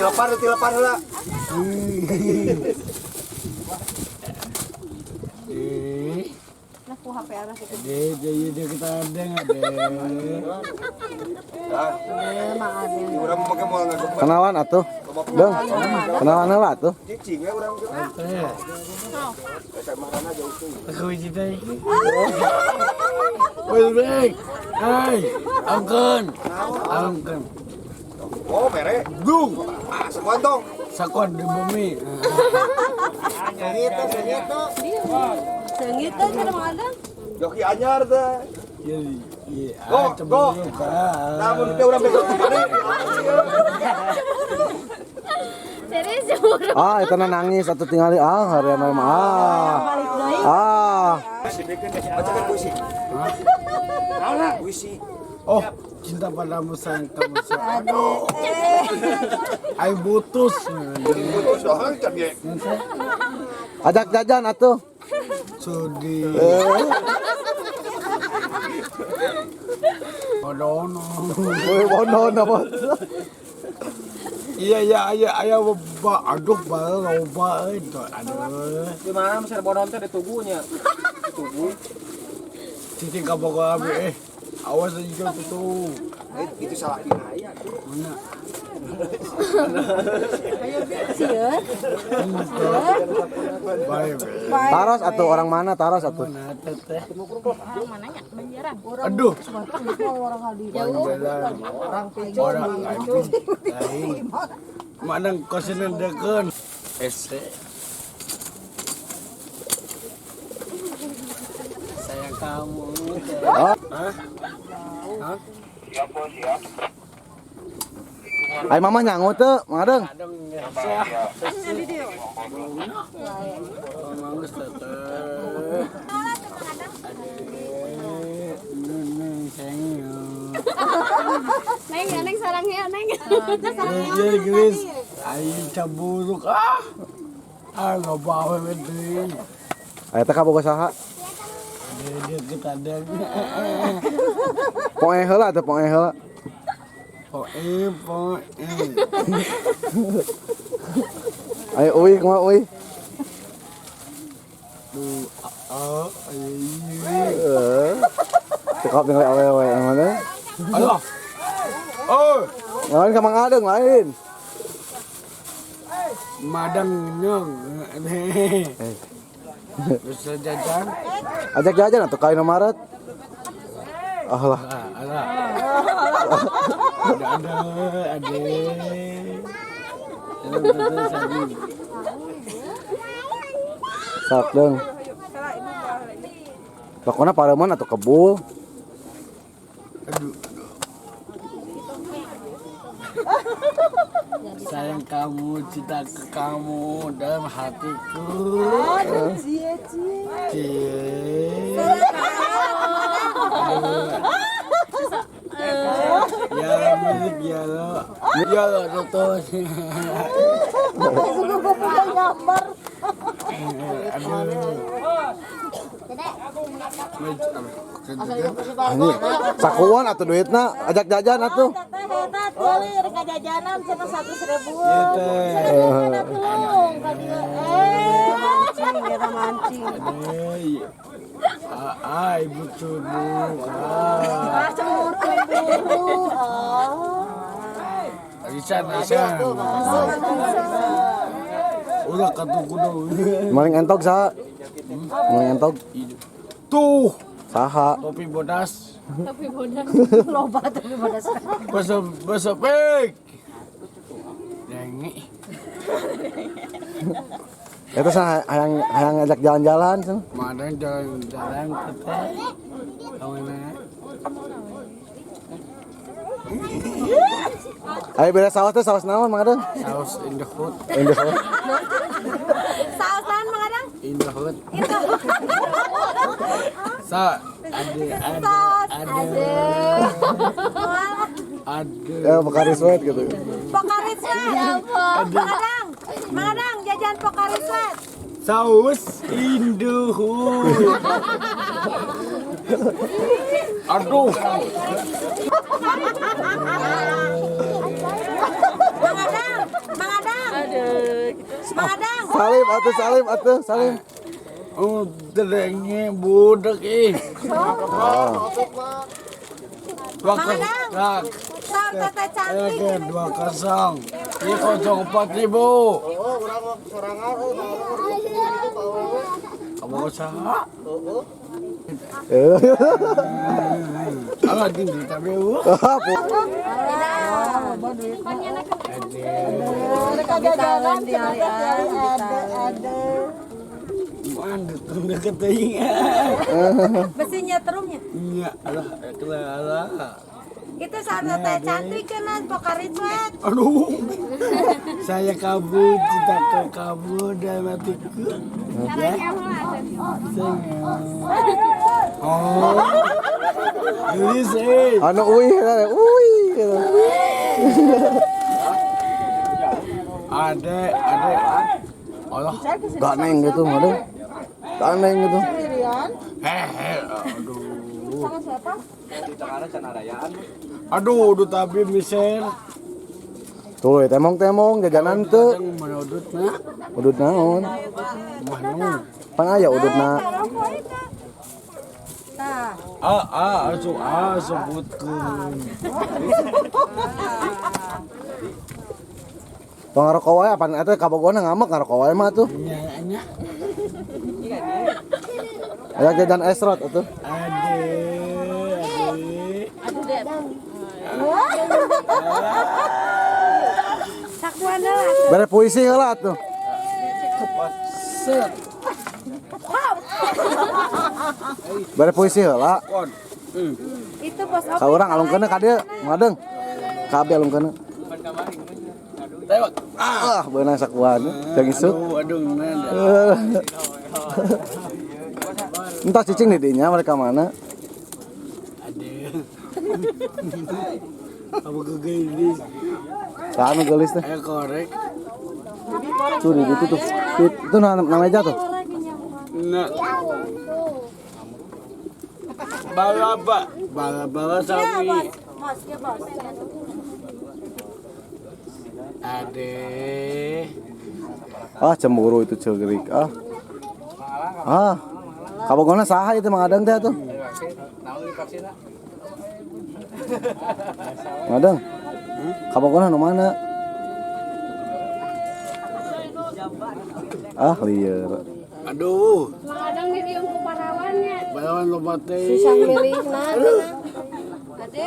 Tilepan, tilepan heula. Eh, Lah ku HP arah gitu. Ade, jadi dia kita ada nggak deh? Emang ada. Urang make moal ngagebat. Kenalan atuh. Dong. Kenalan heula atuh. Cicing ya urang teh. Teh, Eta marana jauh teuing. aku cinta ini. Woi, Hei, angken, angken. Oh, mere. Dung, Ah, sakuan tong. sakon di bumi. Seungit teh, seungit teh. Seungit teh cenah Mang Adeng. Joki anyar teh. Iya, iya. Go, go. Nah, mun teh urang besok kemana? Serius cemburu. Ah, eta na nangis atuh tingali ah harian mah ah. Ah. Bacakan puisi. Puisi. Oh, cinta padamu sayang kamu sayang. Aduh. Ayo putus. Putus doang can ge. Ajak jajan atuh. Sudi. Eh, Bodono. woi bono apa? Iya iya iya iya ba aduh ba loba euy tuh aduh. Di mana meser bodon teh ditugunya. Ditugu. Cicing ka Bogor abi eh. Awas aja tuh. Eh, itu salah kina. Mana? Sieun. Bae. Taros atuh orang mana taros atuh. Mana teteh? Orang mananya? Banjaran. Aduh. Jauh. Orang orang lain. Mana kosenan dekeun. Ese. Sayang kamu. Oh. Hah? Hah? Ai mama nyangu teu, Mang Adeng. Adeng ya. Mangga teteh. Ade, neng sayang. Neng, ya, neng sarangnya, neng. Iya, geus. Aing caburuk ah. Ah, loba we deui. Aya teh kabogoh saha? Ade deket adeng. Poe heula atuh poe heula. Poe poe. Ayo uy kumaha uy? Duh, ah, iya. Eh. Cekap ningali awewe mana? Alah. Oh, Lain ka Mang Adeng lain. Madang nyong. Bisa jajan? Ajak jajan atuh ka Indomaret. Ah lah. Ah, alah. Ada ada ada. Sok deung. Pokoknya pareuman atuh kebul. Aduh. Sayang kamu, cinta ke kamu dalam hatiku. Aduh, cie cie. Cie. Ya milik ya lo. Ya lo tuh. Sungguh gue punya gambar. Aduh. Ini sakuan atuh duitna, ajak jajan atuh. Teteh eta tuh rek jajanan cenah 100.000. Iya, teh. Tulung ka dieu. Eh, mancing eta mancing. Eh, ah, ah, ibu cemburu. Ah, Ah, cemburu cemburu. Oh. Arisan, arisan. Udah katu kudu. Maling entog saha? Maling entog Tuh, saha? topi bodas. Tapi bodas. Loba tapi bodas. Basa basa pek. Dengi. Eta saha hayang hayang ngajak jalan-jalan cenah. Mana jalan-jalan teteh. Kamana? Ayo beda saus teh saus naon Mang Adeng? Saus in the hood. In the hood. Saus naon Mang Adeng? In the hood. Sa ade ade ade ade. Ya Pokari Sweat gitu. Pokari Sweat. Mang Adeng, Mang Adeng jajan Pokari Sweat. Saus in the hood. Aduh. Mang Adeng, Mang Adang. Salim atuh, salim atuh, salim. Oh, terengnya budak ih. Mang Adang. Saur teteh cantik. Oke, 2-0. Ini 04 ribu. Kamu usaha? Alah, tinggi tapi Jajanan di ada. Mana tuh deket teuing. Besinya terumnya. Iya, alah, alah. Itu saur teteh cantik cenah Pocari Sweat. Aduh, saya kabur, cinta ke kamu dan matiku. Ya. Oh, gelis eh. Anu uih, uih gitu. Ade, ade. Allah, Gak neng gitu, ada. Gak neng gitu. hehe, aduh. Aduh, aduh tapi Michelle. Tuh, temong-temong jajanan teu. Kadang menudut na. Udut naon? Mana? Pan aya udutna. Tah. Ah, ah, asup, ah, sebutkeun. Tong ngarokok wae apan eta kabogona ngamek ngarokok wae mah tuh. Nya, nya. Aya jajan esrot atuh. Ade, ade. Sakuan heula. Bere puisi heula atuh. Set. Bere puisi heula. Kon. Itu bos Ka urang alungkeun ka dieu, ngadeng. Ka abi alungkeun. Tewak. Ah, beunang sakuan. Jang isuk. Aduh, aduh, nanda. Entah cicing di dinya mereka mana. Ade. Apa kegelis? Saha nu geulis teh? Ayo korek. Tuh di ditu tuh. Itu na meja tuh. Nah. Balaba, bala-bala sapi. Bos, ya bos. Ade. Ah, cemburu itu ceurik. Ah. Ah. Kabogona saha itu Mang Adeng teh atuh? Mang Adeng. Kabogona nu mana? Ah, lieur. Aduh, Mang Adang di dieu ku parawannya. balawan loba teh. Susah milihna. Ade.